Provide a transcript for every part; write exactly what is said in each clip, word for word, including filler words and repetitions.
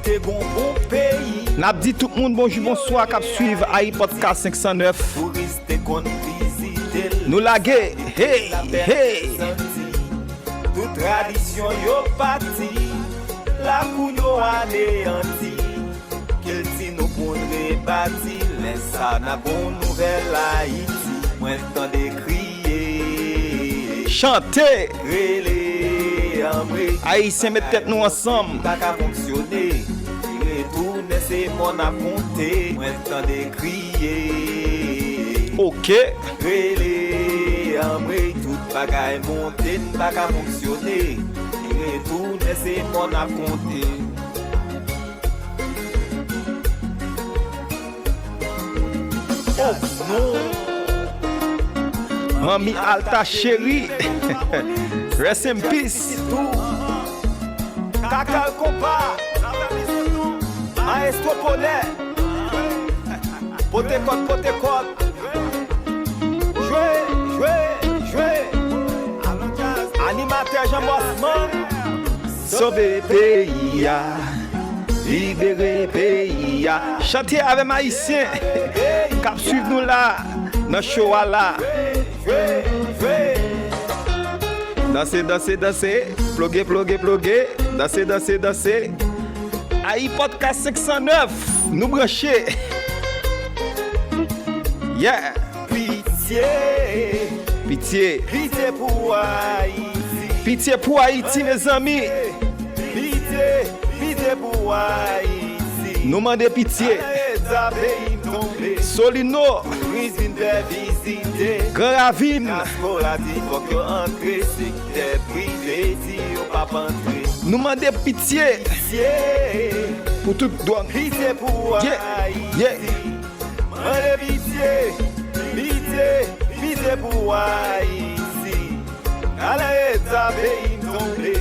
N ap di tout moun bonjou, bonswa k ap swiv Ayi Podcast senk san nèf. Nou lage, hey, hey. Tout tradisyon yo pati, lakou yo aneyanti. Kilti nou pou n rebati, lè sa n ap yon nouvèl Ayiti. Mwen tande kriye. Chante! Rele anmwe. Ayisyen met tèt nou ansanm. Pa ka fonksyone. Li retounen se mò n ap konte. Mwen tande kriye. Ok. Rele anmwe. Tout bagay monte n pa ka fonksyone. Li retounen se mò n ap konte. Oh non. Manmi Alta cheri. Rest in peace. Kakal konpa. Maestro Polè. Pote kòd, pote kòd. Jwe, jwe, jwe. Animatè Jean Bosman. Sove peyi a, libere peyi a. Chante avè m ayisyen k ap swiv nou la nan show a la. Danse, danse, danse, ploge, ploge, ploge, danse, danse, danse. Ayi Podcast senk san nèf, nou branche. Yeah. Pitye. Pitye. Pitye pou Ayiti. Pitye pou Ayiti, mezanmi. Pitye, pitye pou Ayiti. Nou mande pitye. Solino. Touris vin fè vizite. Gran Ravin. Dyaspora di fòk yo antre, sektè prive di yo p ap antre. Nou mande pitye. Pitye. Pou tout dwòg. Pitye pou Ayiti. Yeah. Mande pitye, pitye, pitye pou Ayiti. Gade eta peyi m tonbe.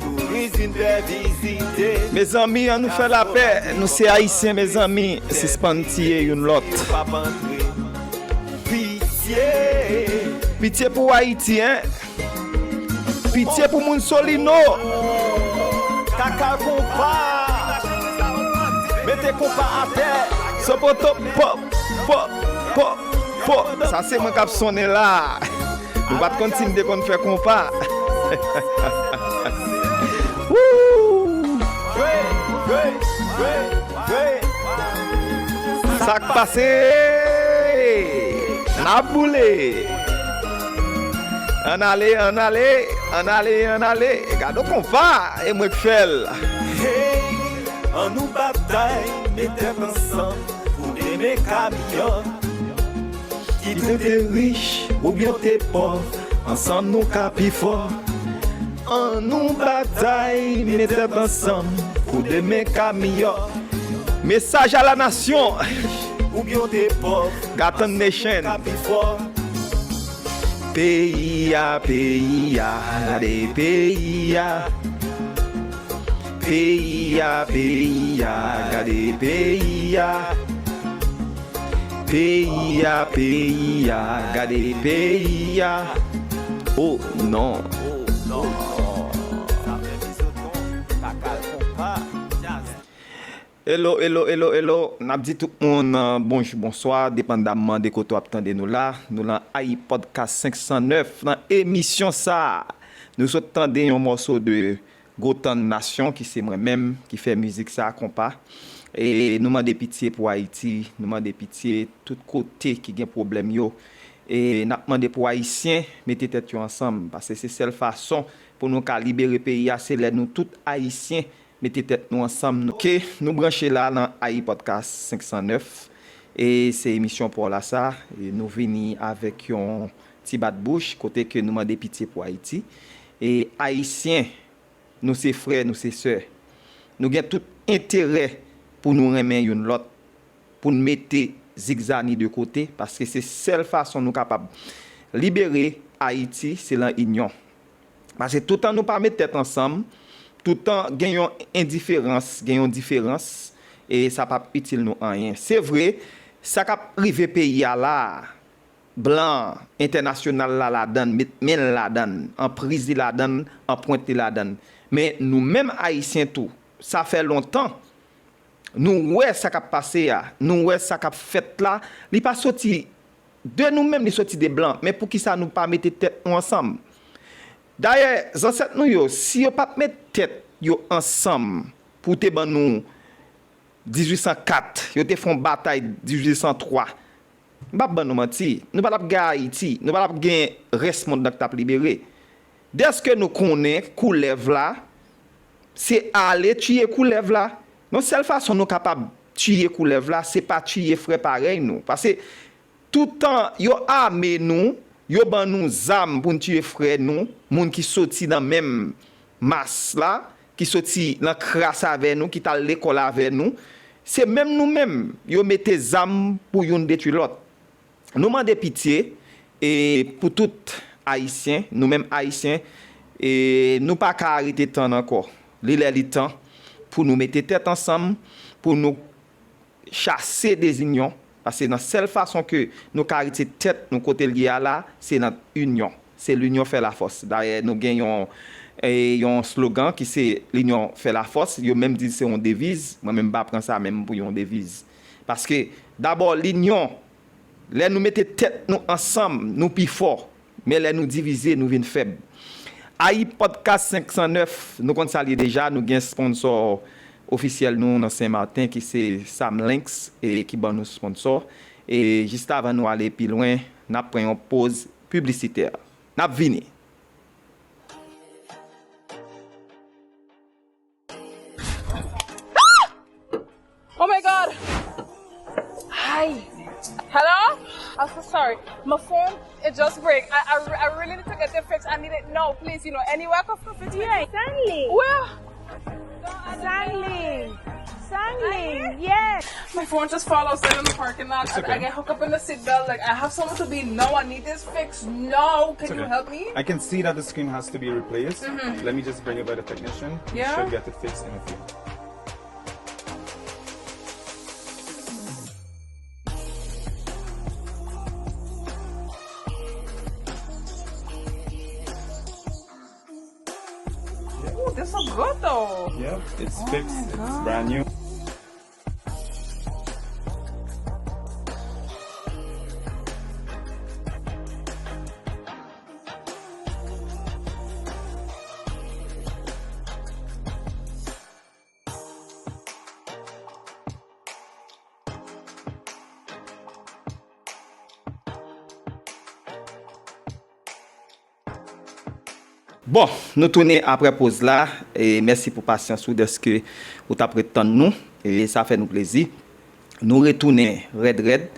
Touris vin fè vizite. Mezanmi, ann nou fè lapè. Nou se ayisyen, mezanmi. Sispann tiye youn lòt. Pitye. Pitye pou Ayiti, en. Pitye pou moun Solino. Kaka konpa. Mete konpa atè. Sopoto pop, pop, pop, pop. Sa se mwen k ap sonnen la. Nou pa t konn si m te konn fè konpa. Woo! Sa k pase? N ap boule. Ann ale, ann ale, ann ale, ann ale. Gade yon konpa, e mwen k fè l. Hey, ann nou batay, met tèt ansanm pou demen ka miyò. Kit ou te rich oubyen w te pòv, ansanm nou ka pi fò. Ann nou batay, met tèt ansanm pou demen ka miyò. Mesaj a la nasyon. Oubyen w te pòv, Gatan Nation. Ka pi fò. Peyi a, peyi a, gade peyi a. Peyi a, peyi a, gade peyi a. Peyi a, peyi a, gade peyi a. Oh non. Hello, hello, hello, hello. N ap di tout moun, euh, bonjou, bonswa, depandamman de kote w ap tande nou la. Nou lan Ayi Podcast senk san nèf, nan emisyon sa a. Nou sot tande yon mòso de Gatan Nation, ki se mwen menm ki fè mizik sa a, konpa. E nou mande pitye pou Ayiti, nou mande pitye tout kote ki gen pwoblèm yo. E n ap mande pou Ayisyen mete tèt yo ansanm, paske se sèl fason pou nou ka libere peyi a, se lè nou tout Ayisyen mete tèt nou ansanm. Nou, ke nou branche la nan Ayi Podcast senk san nèf. E se emisyon pa w la sa. E nou vini avèk yon ti bat bouch, kote ke nou mande pitye pou Ayiti. E Ayisyen, nou se frè, nou se sè. Nou gen tout enterè pou nou renmen youn lòt, pou n mete zigzani de kote, paske se sèl fason nou kapab libere Ayiti, se lan inyon. Paske toutan nou pa met tèt ansanm, toutan gen yon endiferans, gen yon diferans, e sa p ap itil nou anyen. Se vre, sa k ap rive peyi a la a, blan entènasyonal la ladann, met men l ladann, anpriz li ladann, anpwent li ladann. Men nou menm Ayisyen tou, sa fè lontan. Nou wè sa k ap pase a, nou wè sa k ap fèt la. Li pa soti de nou menm, li soti de blan. Men poukisa nou pa mete tèt nou ansanm? Dayè, zansèt nou yo, si yo pa t met tèt yo ansanm pou te ban nou dizuit san kat, yo te fè yon batay dizuit san twa. M p ap ban nou manti, nou pa t ap gen Ayiti, nou pa t ap gen rès mond nan k t ap libere. Dèske nou konnen koulèv la, se ale tiye koulèv la. Yon sèl fason nou kapab tiye koulèv la, se pa tiye frè parèy nou. Paske toutan yo ame nou, yo ban nou zam pou n tiye frè nou, moun ki soti nan menm mas la, ki soti nan kras avè nou, ki t al lekòl avè nou, se menm nou menm yo mete zam pou youn detwi lòt. Nou mande pitye e pou tout Ayisyen, nou menm Ayisyen, e nou pa ka rete tann ankò. Li lè li tan pou nou mete tèt ansanm, pou nou chase dezinyon, paske nan sèl fason ke nou ka retire tèt nou kote l ye a la, se nan inyon. Se l'union fait la force. Dayè, nou gen yon, e, yon slogan ki se l'union fait la force. Yo menm di se yon deviz. Mwen menm, m pa pran sa menm pou yon deviz. Paske, dabò, linyon, lè nou mete tèt nou ansanm, nou pi fò. Men lè nou divize, nou vin fèb. Ayi Podcast senk san nèf, nou konn sa l ye deja, nou gen sponsò ofisyèl nou nan Sen Maten ki se Sam Links e ki ban nou sponsò. E jis avan nou ale pi lwen, n ap pran yon poz piblisitè. N ap vini. Oh my god! Hi! Hello? I'm so sorry. My phone, it just break. I, I, I really need to get it fixed. I need it now, please. You know, anywhere I can fit it. Yeah, Stanley. Where? Stanley. Stanley, yes. My phone just fall outside in the parking lot. I, I get hooked up in the seat belt. Like, I have somewhere to be now. I need this fixed now. Can you help me? I can see that the screen has to be replaced. Let me just bring it by the technician. You should get it fixed in a few. Ooh, this look good though. Yep, it's fixed. It's brand new. Bon, nou tounen aprè poz la. E mèsi pou pasyans ou dèske ou t ap ret tann nou. E sa fè nou plezi. Nou retounen rèd rèd.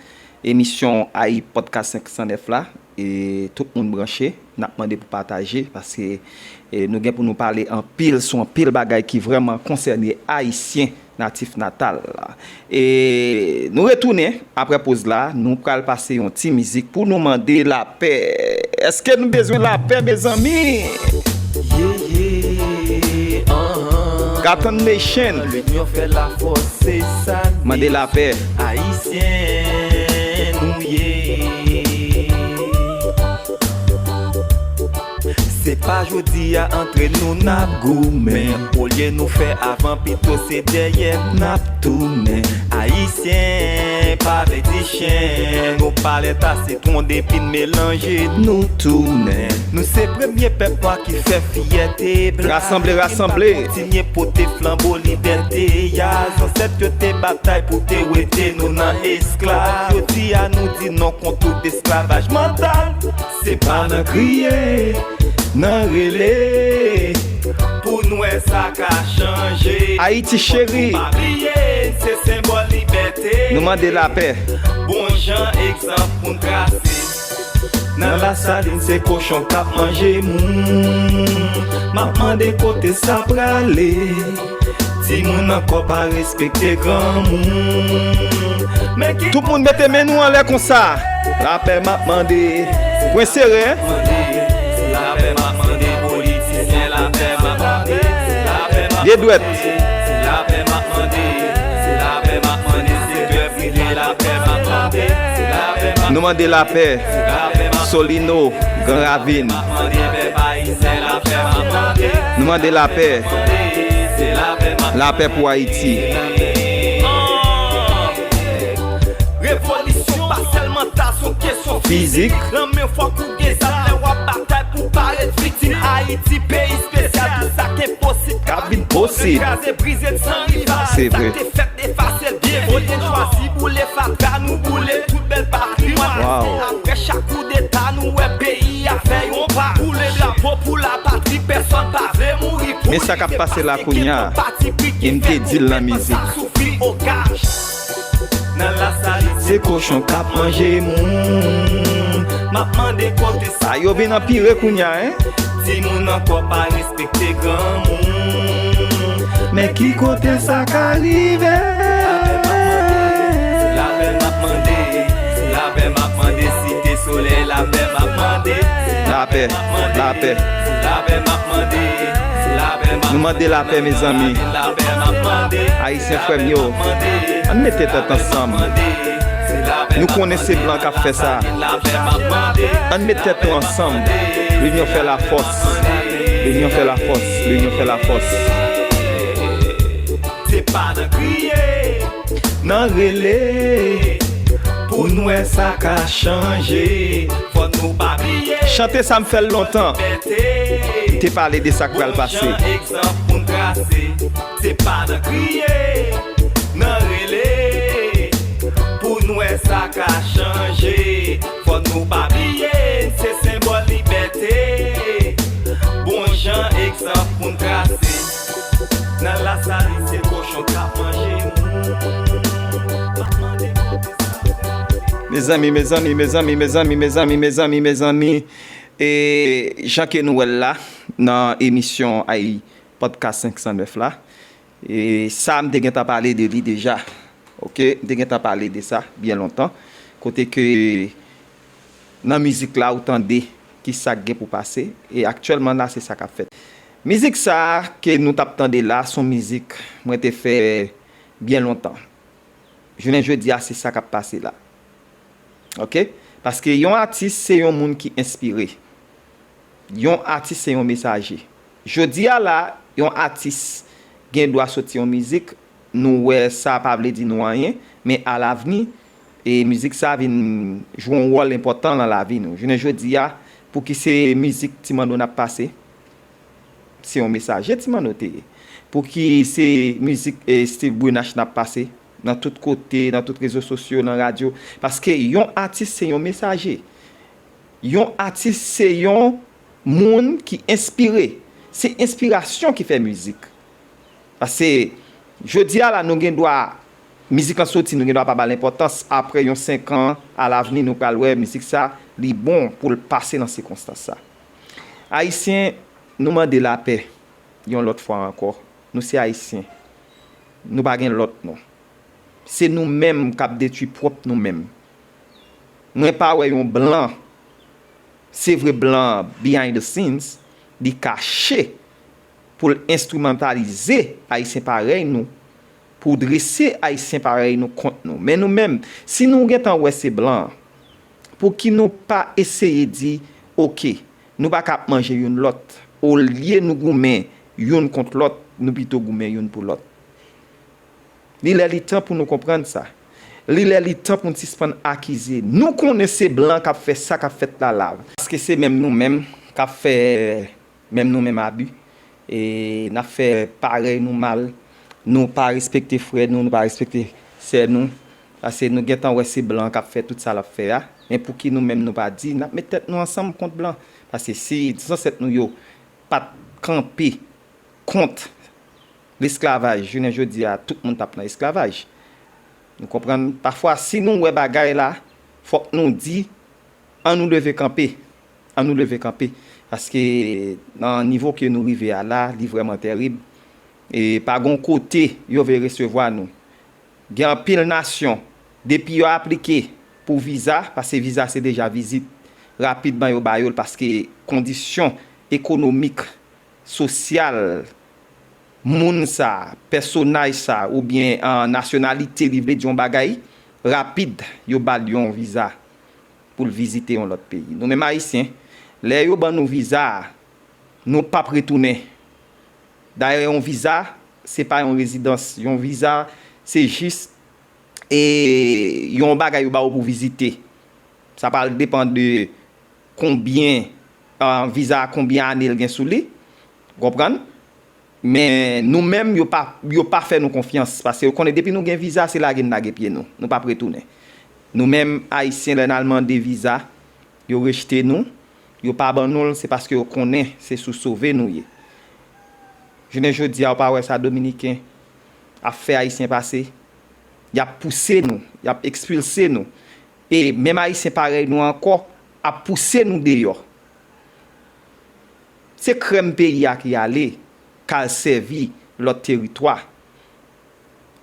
Emisyon Ayi Podcast senk san nèf la. E tout moun branche. N ap mande pou pataje paske e, nou gen pou nou pale anpil sou anpil bagay ki vrèman konsène Ayisyen natif natal. E nou retounen aprè poz la, nou pral pase yon ti mizik pou nou mande lapè. Èske nou bezwen lapè, mezanmi? Katan Nation. Mande lapè. Se pa jodi a antre nou n ap goumen. Olye nou fè avan, pito se dèyè n ap tounen. Ayisyen pa vle di chen. Nou pa lè ta sitwon, depi n melanje nou tounen. Nou se premye pèp nwa ki fè fyète blan. Rasanble, rasanble. Kontinye pote flanbo libète a. Zansèt yo te batay pou te wete nou nan esklav. Jodi a nou di non kont tout esklavaj mantal. Se pa nan kriye, nan rele. Pou n wè sa ka chanje. Ayiti cheri. Pa bliye, se senbòl libète. Nou mande lapè. Bon jan egzanp pou n trase. Nan Lasalin se kochon k ap manje moun. M ap mande kote sa prale. Timoun ankò pa respekte granmoun. Men ki. Tout moun mete men nou anlè konsa. Lapè m ap mande. Pwen sere. Lapè m ap mande politisyen, lapè m ap mande. Lapè m ap mande. Lapè m ap mande. Lapè m ap mande. Sektè prive, lapè m ap mande. Lapè m ap. Nou mande lapè. Lapè m ap. Solino, Gran Ravin. Mande pèp ayisyen, lapè m ap mande. Nou mande lapè. Lapè pou Ayiti. Revolisyon pa sèlman ta, se yon kesyon fizik. Lanmen fòk ou gen zam lè w ap batay pou pa ret viktim. Ayiti, peyi espesyal, tout sa k enposib k ap vin posib. Kraze, brize, san rival. Se vre. Sa te fèt, efase l byen vit. Olye n chwazi boule fatra, nou boule tout bèl patrimwàn. Wow. Se apre chak koudeta, nou wè peyi a fè yon pa. Boule drapo pou lapatri, pèsonn pa vle mouri pou li. Men sa k ap pase la kounye a, e m te di l nan mizik. Se kochon k ap manje moun. M ap mande kote sa. A, yo vin anpire kounye a, en. Timoun ankò pa respekte granmoun. Men ki kote sa ka rive? Se lapè m ap mande, se lapè m ap mande, Site Solèy, lapè m ap mande. Lapè, lapè. Nou mande lapè, mezanmi. Ayisyen frè m yo, ann mete tèt ansanm. Nou konnen se blan k ap fè sa. Ann met tèt nou ansanm. Linyon fè lafòs. Linyon fè lafòs. Linyon fè lafòs. Se pa nan kriye, nan rele, pou n wè sa ka chanje. Fòk nou pa bliye. Chante sa m fè l lontan. Te pale de sa k pral pase. Bon jan egzanp pou n trase. Se pa nan kriye, nan rele, pou n wè sa ka chanje. Fòk nou pa bliye, n se senbòl libète. Bon jan egzanp pou n trase. Nan Lasalin, se kochon k ap manje moun. M ap mande kote sa. Mezanmi, mezanmi, mezanmi, mezanmi, mezanmi, mezanmi, mezanmi. E jan ke nou wè l la, nan emisyon ay podcast senk san nèf la, e sa, m te gentan pale de li deja. Oke, m te gentan pale de sa byen lontan. Kote ke nan mizik la, ou tande ki sa k gen pou pase. E aktyèlman la, se sa k ap fèt. Mizik sa a ke nou t ap tande la, se yon mizik mwen te fè byen lontan. Jounen jodi a, se sa k ap pase la. Oke? Paske yon atis, se yon moun ki enspire. Yon atis, se yon mesaje. Jodi a la, yon atis gen dwa soti yon mizik, nou wè sa pa vle di nou anyen, men alavni, e mizik sa vin jwe yon wòl enpòtan nan lavi nou. Jounen jodi a, pouki se mizik Ti Manno n ap pase? Se yon mesaje Ti Manno te ye. Pouki se mizik, e, Steve Brunache n ap pase nan tout kote, nan tout rezo sosyo, nan radyo? Paske yon atis se yon mesaje. Yon atis se yon moun ki enspire. Se enspirasyon ki fè mizik. Paske jodi a la, nou gen dwa, mizik lan soti, nou gen dwa pa ba l enpòtans. Apre yon senk an, alavni, nou pral wè mizik sa, li bon pou l pase nan sikonstans sa. Ayisyen, nou mande lapè yon lòt fwa ankò. Nou se Ayisyen. Nou pa gen lòt non. Se nou menm k ap detwi pwòp nou menm. Mwen pa wè yon blan, se vre blan behind the scenes, li kache pou l enstrimantalize Ayisyen parèy nou, pou drese Ayisyen parèy nou kont nou. Men nou menm, si nou gentan wè se blan an, pouki nou pa eseye di, oke, nou pa ka ap manje youn lòt, olye nou goumen youn kont lòt, nou pito goumen youn pou lòt? Li lè li tan pou nou konprann sa. Li lè li tan pou n sispann akize. Nou konnen se blan k ap fè sa k ap fèt la la. Paske se menm nou menm k ap fè menm nou menm abi. E n ap fè parèy nou mal. Nou pa respekte frè nou, nou pa respekte sè nou. Paske nou gentan wè se blan k ap fè tout sa l ap fè a. Men pouki nou menm nou pa di, n ap met tèt nou ansanm kont blan? Paske si zansèt nou yo pa t kanpe kont lesklavaj, jounen jodi a, tout moun t ap nan esklavaj. Nou konprann? Pafwa, si nou wè bagay la, fòk nou di, ann nou leve kanpe. Ann nou leve kanpe. Paske nan nivo ke nou rive a la, li vrèman tèrib. E pa gon kote yo vle resevwa nou. Gen anpil nasyon, depi yo aplike pou viza, paske viza se deja vizit, rapidman yo ba yo l, paske kondisyon ekonomik, sosyal moun sa, pèsonaj sa, oubyen, ah, nasyonalite li vle di yon bagay, rapid, yo ba l yon viza pou l vizite yon lòt peyi. Nou menm Ayisyen, lè yo ban nou viza a, nou p ap retounen. Dayè, yon viza, se pa yon rezidans, yon viza, se jis e yon bagay yo ba w pou vizite. Sa pral depann de konbyen ah, viza a, konbyen ane l gen sou li. Ou konprann? Men nou menm, yo pa, yo pa fè nou konfyans. Paske yo konnen depi nou gen viza, se lage n lage pye nou. Nou p ap retounen. Nou menm, Ayisyen, lè n al mande viza, yo rejte nou. Yo pa ban nou l, se paske yo konnen se sou sove nou ye. Jounen jodi a, ou pa wè sa Dominiken ap fè Ayisyen pase? Y ap pouse nou, y ap ekspilse nou. E menm Ayisyen parèy nou ankò ap pouse nou deyò. Se krèm peyi a ki ale, k al sèvi lòt teritwa.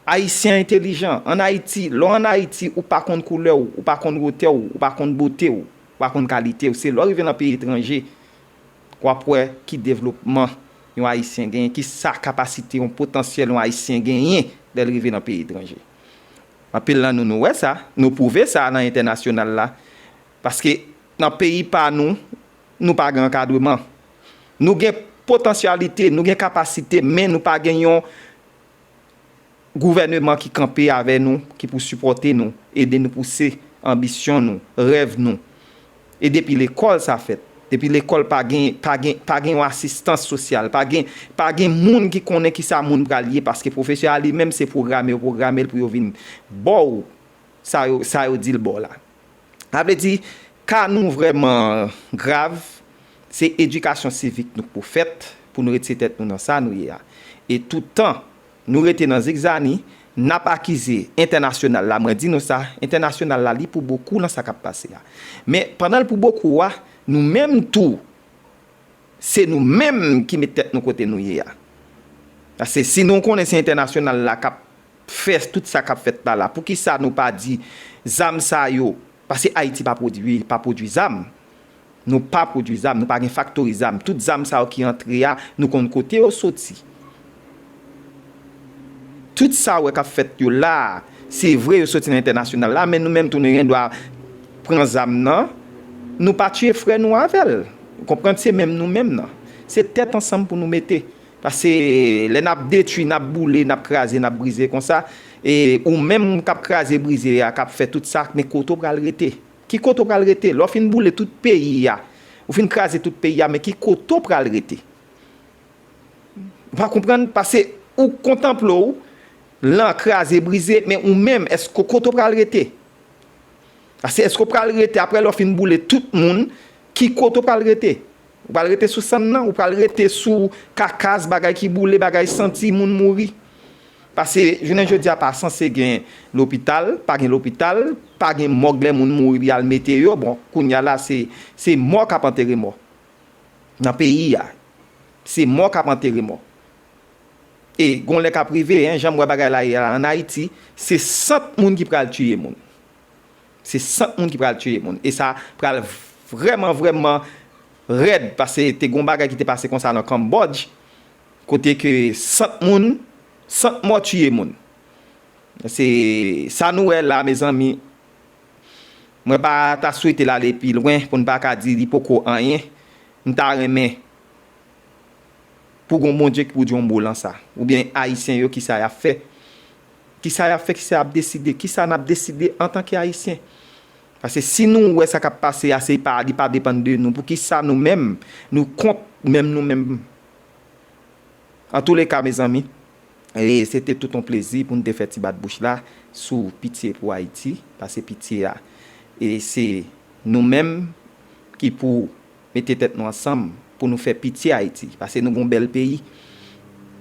Ayisyen entelijan. Ann Ayiti, lè w ann Ayiti, ou pa konn koulè w, ou pa konn wotè w, ou pa konn bote w, ou pa konn kalite w. Se lè w rive nan peyi etranje, w ap wè ki devlopman yon Ayisyen genyen, ki sa kapasite, yon potansyèl yon Ayisyen genyen lè l rive nan peyi etranje. Anpil nan nou, nou wè sa, nou pwouve sa nan entènasyonal la. Paske nan peyi pa nou, nou pa gen ankadreman. Nou gen potansyalite, nou gen kapasite, men nou pa gen yon gouvèneman ki kanpe avè nou, ki pou sipòte nou, ede nou pouse anbisyon nou, rèv nou. E depi lekòl sa fèt. Depi lekòl pa gen, pa gen, pa gen yon asistans sosyal, pa gen, pa gen moun ki konnen kisa moun pral ye, paske pwofesè a li menm se pwograme yo pwograme l pou yo vin ba w sa yo, sa yo di l ba w la. Sa vle di, ka nou vrèman grav, se edikasyon sivik nou k pou fèt pou nou retire tèt nou nan sa nou ye a. E toutan nou rete nan zigzani, n ap akize entènasyonal la, mwen di nou sa, entènasyonal la, li pou bokou nan sa k ap pase a. Men pandan l pou bokou a, nou menm tou, se nou menm ki met tèt nou kote nou ye a. Paske si nou konnen se entènasyonal la k ap fè tout sa k ap fèt la la, poukisa nou pa di zam sa yo, paske Ayiti pa pwodui, pa pwodui zam. Nou pa pwodui zam, nou pa gen faktori zam. Tout zam sa yo ki antre a, nou konn kote yo soti. Tout sa w wè k ap fèt yo la a, se vre yo soti nan entènasyonal la, men nou menm tou nou gen dwa pran zam nan, nou pa tiye frè nou avè l. Ou konprann? Se menm nou menm nan. Se tèt ansanm pou nou mete. Paske lè n ap detwi, n ap boule, n ap kraze, n ap brize konsa, e ou menm k ap kraze brize a, k ap fè tout sa, men kote w pral rete? Ki kote w pral rete? Lè w fin boule tout peyi a, ou fin kraze tout peyi a, men ki kote w pral rete? Ou pa konprann? Paske ou kontanple w lan kraze brize, men ou menm, èske kote w pral rete? Paske èske w pral rete, apre lè w fin boule tout moun, ki kote w pral rete? Ou pral rete sou sann nan? Ou pral rete sou kakaz, bagay ki boule, bagay santi, moun mouri? Paske jounen jodi a pa sanse gen lopital, pa gen lopital, pa gen mòg lè moun mouri pou y al mete yo. Bon, kounye a la, se, se mò k ap antere mò nan peyi a. Se mò k ap antere mò. E gon lè k ap rive, en, jan m wè bagay la ye a ann Ayiti, se sant moun ki pral tiye moun. Se sant moun ki pral tiye moun. E sa pral vrèman, vrèman rèd, paske te gon bagay ki te pase konsa nan Kanbòdj, kote ke sant moun, sant mò tiye moun. Se sa nou wè la, mezanmi. Mwen pa ta swete l ale pi lwen pou n pa ka di li poko anyen. M ta renmen pou gon Bondye ki pou di yon mo lan sa. Oubyen Ayisyen yo, kisa y ap fè? Kisa y ap fè? Kisa y ap deside? Kisa n ap deside antanke Ayisyen? Paske si nou wè sa k ap pase a, se pa, li pa depann de nou, poukisa nou menm, nou kont menm nou menm? Antouleka, mezanmi, e se te tout yon plezi pou n te fè ti bat bouch la sou Pitye pou Ayiti, paske pitye a, e se nou menm ki pou mete tèt nou ansanm pou nou fè pitye Ayiti, paske nou gon bèl peyi.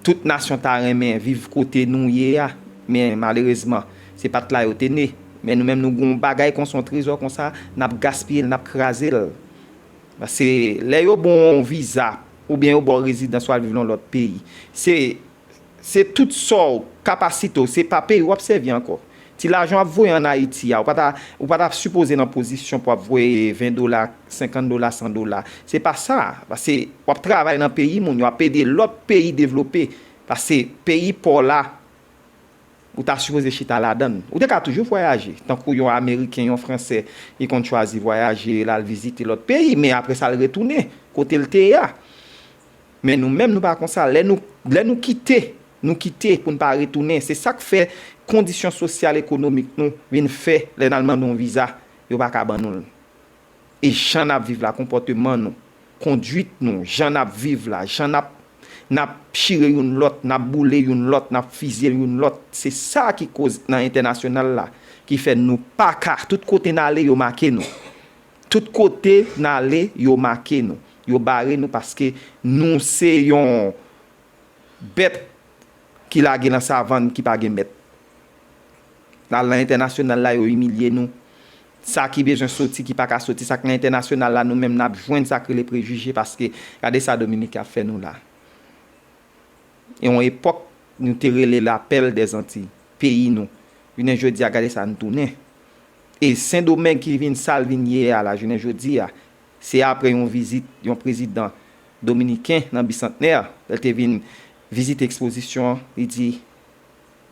Tout nasyon ta renmen viv kote nou ye a, men malerezman, se pa t la yo te ne. Men nou menm, nou gon bagay konsa, yon trezò konsa, n ap gaspiye l, n ap kraze l. Paske lè yo ba w yon viza, oubyen yo ba w rezidans, w al viv nan lòt peyi, se, se tout sa w, kapasite w, se pa peyi w ap sèvi ankò. Ti lajan w ap voye ann Ayiti a, ou pa ta, ou pa ta sipoze nan pozisyon pou w ap voye ven dola, senkant dola, san dola. Se pa sa. Paske w ap travay nan peyi moun, w ap ede lòt peyi devlope. Paske peyi pa w la, ou ta sipoze chita ladan l. Ou te ka toujou vwayaje, tankou yon Ameriken, yon Fransè, li konn chwazi vwayaje, l al vizite lòt peyi, men apre sa, l retounen kote l te ye a. Men nou menm, nou pa konsa. Lè nou, lè nou kite Nou kite pou n pa retounen. Se sa k fè kondisyon sosyal ekonomik nou vin fè lè n al mande yon viza, yo pa ka ban nou l. E jan n ap viv la, konpòteman nou, konduit nou, jan n ap viv la, jan n ap, n ap chire youn lòt, n ap boule youn lòt, n ap fizye youn lòt, se sa ki koz nan entènasyonal la, ki fè nou pa ka, tout kote n ale, yo make nou. Tout kote n ale, yo make nou. Yo bare nou paske nou se yon bèt ki lage nan savann ki pa gen mèt. N al nan entènasyonal la, yo imilye nou. Sa ki bezwen soti, ki pa ka soti, sa k nan entènasyonal la, nou menm n ap jwenn sa k rele prejije, paske gade sa Dominiken ap fè nou la. E yon epòk, nou te rele lapèl dèzantiy, peyi nou. Jounen jodi a, gade sa n tounen. E Sendomeng ki vin sa l vin ye a la, jounen jodi a, se apre yon vizit yon prezidan dominiken nan Bisantnè, lè l te vin vizite ekspozisyon an, li di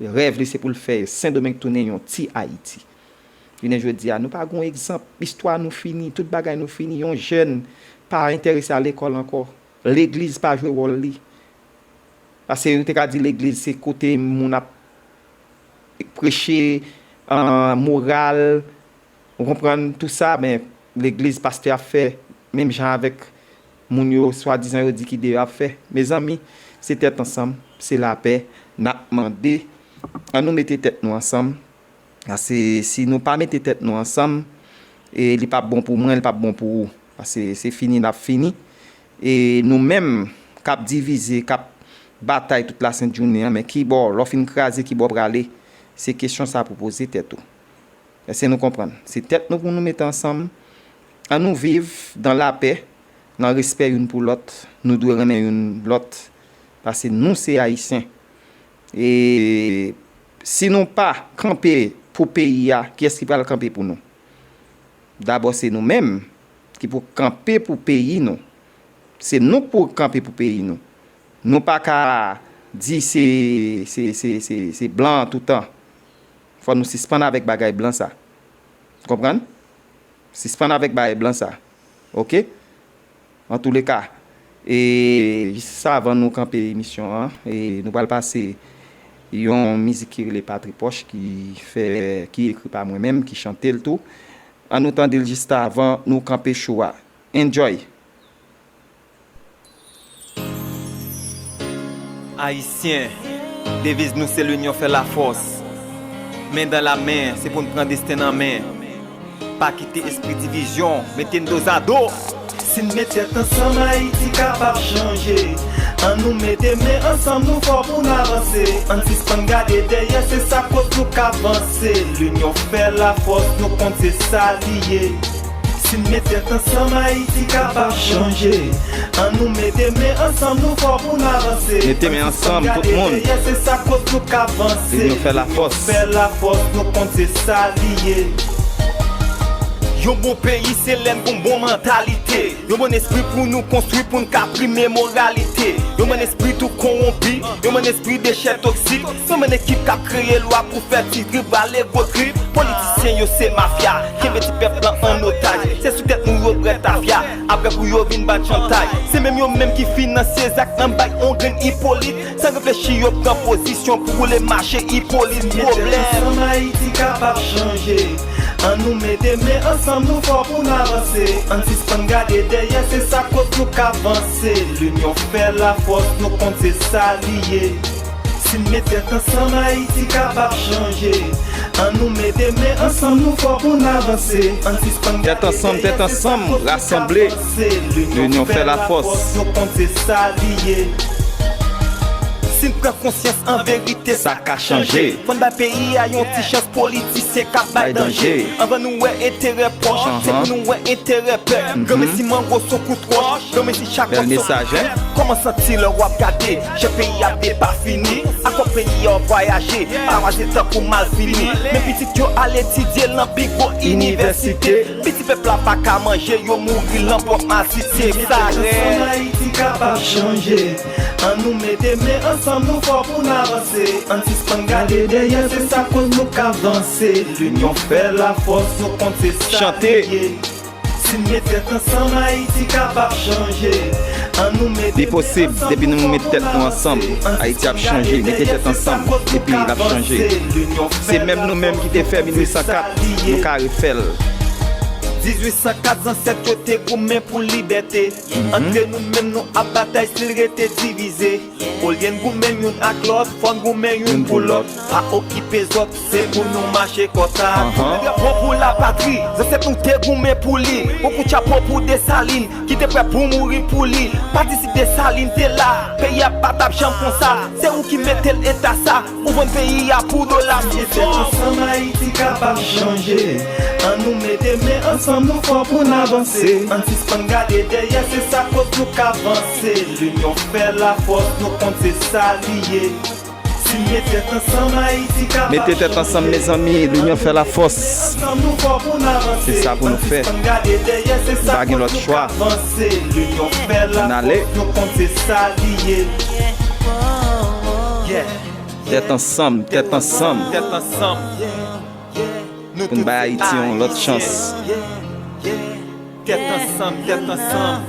rèv li se pou l fè Sendomeng tounen yon ti Ayiti. Jounen jodi a, nou pa gen egzanp, istwa nou fini, tout bagay nou fini, yon jèn pa enterese a lekòl ankò, legliz pa jwe wòl li. Paske yo te ka di legliz se kote moun ap preche, an, moral, ou konprann, tou sa, men legliz pastè ap fè, menm jan avèk moun yo, swadizan yo di ki deyò ap fè. Mezanmi, se tèt ansanm, se lapè n ap mande. An nou mete tèt nou ansanm. Paske si nou pa mete tèt nou ansanm, e li p ap bon pou mwen, li p ap bon pou ou. Paske se fini n ap fini. E nou menm k ap divize, k ap batay tout lasent jounen an, men kibò, lè w fin kraze, kibò w prale? Se kesyon sa pou poze tèt ou. Èske nou konprann? Se tèt nou pou nou mete ansanm. An nou viv dans la paix, nan respè youn pou lòt. Nou dwe renmen youn lòt. Paske nou se Ayisyen. E si nou pa kanpe pou peyi a, kiyès ki pral kanpe pou nou? Dabò, se nou menm ki pou kanpe pou peyi nou. Se nou k pou kanpe pou peyi nou. Nou pa ka di se, se, se, se, se blan toutan. Fò nou sispann avèk bagay blan sa. Konprann? Sispann avèk bagay blan sa. Oke? Antouleka, e jis avan nou kanpe emisyon an, e nou pral pase yon mizik ki rele Patri Pòch, ki fè, ki ekri pa mwen menm, ki chante l tou. An nou tande l jis avan nou kanpe show a. Enjoy! Ayisyen, deviz nou se linyon fè lafòs. Men dan la men, se pou n pran desten n an men. Pa kite espri divizyon mete n dozado. Si n met tèt ansanm, Ayiti kapab chanje. An nou mete men ansanm, nou fò pou n avanse. Ann sispann gade dèyè, se sa k koz nou ka vanse. Linyon fè lafòs, nou konn se sa li ye. Si n met tèt ansanm, Ayiti kapab chanje. An nou mete men ansanm, nou fò pou n avanse. Mete men ansanm, tout moun. Ann sispann gade dèyè, se sa k koz nou ka vanse. Linyon fè lafòs. Linyon fè lafòs, nou konn se sa li ye. Yon bon peyi, se lè n gon bon mantalite. Yon bon espri pou nou konstwi, pou n ka prime moralite. Yon bon espri tou kowonpi, yon bon espri dechè toksik. Yon bon ekip k ap kreye lwa pou fè ti trip vale gwo trip. Politisyen yo se mafya, kenbe ti pèp lan an otaj. Se sou tèt nou yo bwè tafya, apre pou yo vin bat chantay. Se menm yo menm ki finanse zak nan bay on grenn Ipolit. San reflechi yo pran pozisyon pou boule mache Ipolit. Pwoblèm. Ansanm Ayiti kapab chanje. An nou mete men ansanm, nou fò pou n avanse. Ann sispann gade dèyè, se sa k koz nou ka vanse. Linyon fè lafòs, nou konn se sa li ye. Si n met tèt ansanm, Ayiti kapab chanje. An nou mete men ansanm, nou fò pou n avanse. Ann sispann gade dèyè, se sa k koz nou ka vanse. Tèt ansanm, tèt ansanm, rasanble. Linyon fè lafòs. Nou konn se sa li ye. Si n pran konsyans an verite, sa ka chanje. Fò n bay peyi a yon ti chans, politisyen k ap bay danje. Anvan nou wè enterè pwòch, se pou nou wè enterè pèp. Granmesi mango sou kout wòch, granmesi chak wòch sou kout tèt. Kòman santi lè w ap gade chèf peyi a depafini? Akò peyi a vwayaje, pa waze tankou malfini. Men pitit yo al etidye lan pi gwo inivèsite. Pitit pèp la pa ka manje, yo mouri lan pwòp masite. Sa rèd. Ansanm Ayiti kapab chanje. An nou mete men ansanm, nou fò pou n avanse. Ann sispann gade dèyè, se sa k koz nou ka vanse. Linyon fè lafòs, nou konn se sa li ye. Chante. Si n met tèt ansanm, Ayiti kapab chanje. Li posib, depi nou met tèt nou ansanm, Ayiti ap chanje. Mete tèt ansanm, epi l ap chanje. Se menm nou menm ki te fè mil uit san kat, nou ka refè l. Dizuit san kat, zansèt yo te goumen pou libète. Antre nou menm, nou ap batay, stil rete divize. Olye n goumen youn ak lòt, fò n goumen youn pou lòt. Pa okipe zòt, se pou nou mache kò tab. Pou drapo, pou lapatri, zansèt nou te goumen pou li. Yon kout chapo pou Desalin, ki te prè pou mouri pou li. Pa di si Desalin te la, peyi a pa t ap janm konsa. Se ou ki mete l eta sa, ou vann peyi a pou dola. Mete tèt ansanm, Ayiti kapab chanje. Ann nou mete men ansanm, nou fò pou n avanse. Ann sispann gade dèyè, se sa k koz nou ka vanse. Linyon fè lafòs, nou konn se sa li ye. Si n met tèt ansanm, Ayiti kapab chanje. Mete tèt ansanm, mezanmi, linyon fè lafòs. Ansanm nou fò pou n avanse. Se sa pou nou fè. Ann sispann gade dèyè, se sa k koz nou ka vanse. Linyon fè lafòs, nou konn se sa li ye. Yeah. Tèt ansanm, tèt ansanm. Tèt ansanm. Pou n bay Ayiti yon lòt chans. Tèt ansanm, tèt ansanm.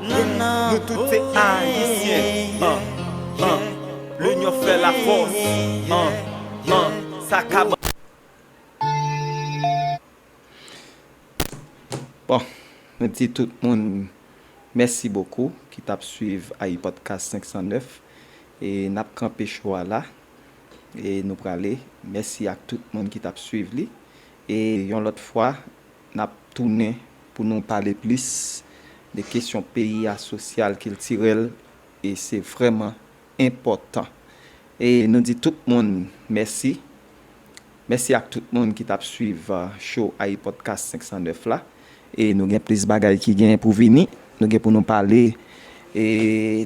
Nou tout se Ayisyen. An, an. Linyon fè lafòs. An, an. Sa ka ban. Bon, nou di tout moun mèsi bokou ki t ap swiv Ayi Podcast senk san nèf. E n ap kanpe cho a la. E nou prale. Mèsi ak tout moun ki t ap swiv li. E yon lòt fwa, n ap tounen pou nou pale plis de kesyon peyi a, sosyal, kiltirèl, e se vrèman enpòtan. E nou di tout moun mèsi. Mèsi ak tout moun ki t ap swiv, uh, show Ayi Podcast senk san nèf la. E nou gen plis bagay ki gen pou vini. Nou gen pou nou pale, e,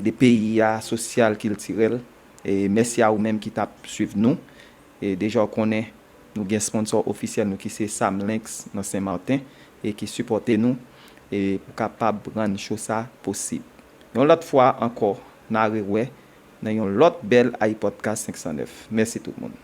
de peyi a, sosyal, kiltirèl. E mèsi a ou menm ki t ap swiv nou. E deja w konnen, nou gen sponsò ofisyèl nou ki se Sam Links nan Sen Maten e ki sipòte nou e pou kapab rann show sa posib. Yon lòt fwa ankò, n a rewè nan yon lòt bèl Ayi Podcast senk san nèf. Mèsi tout moun.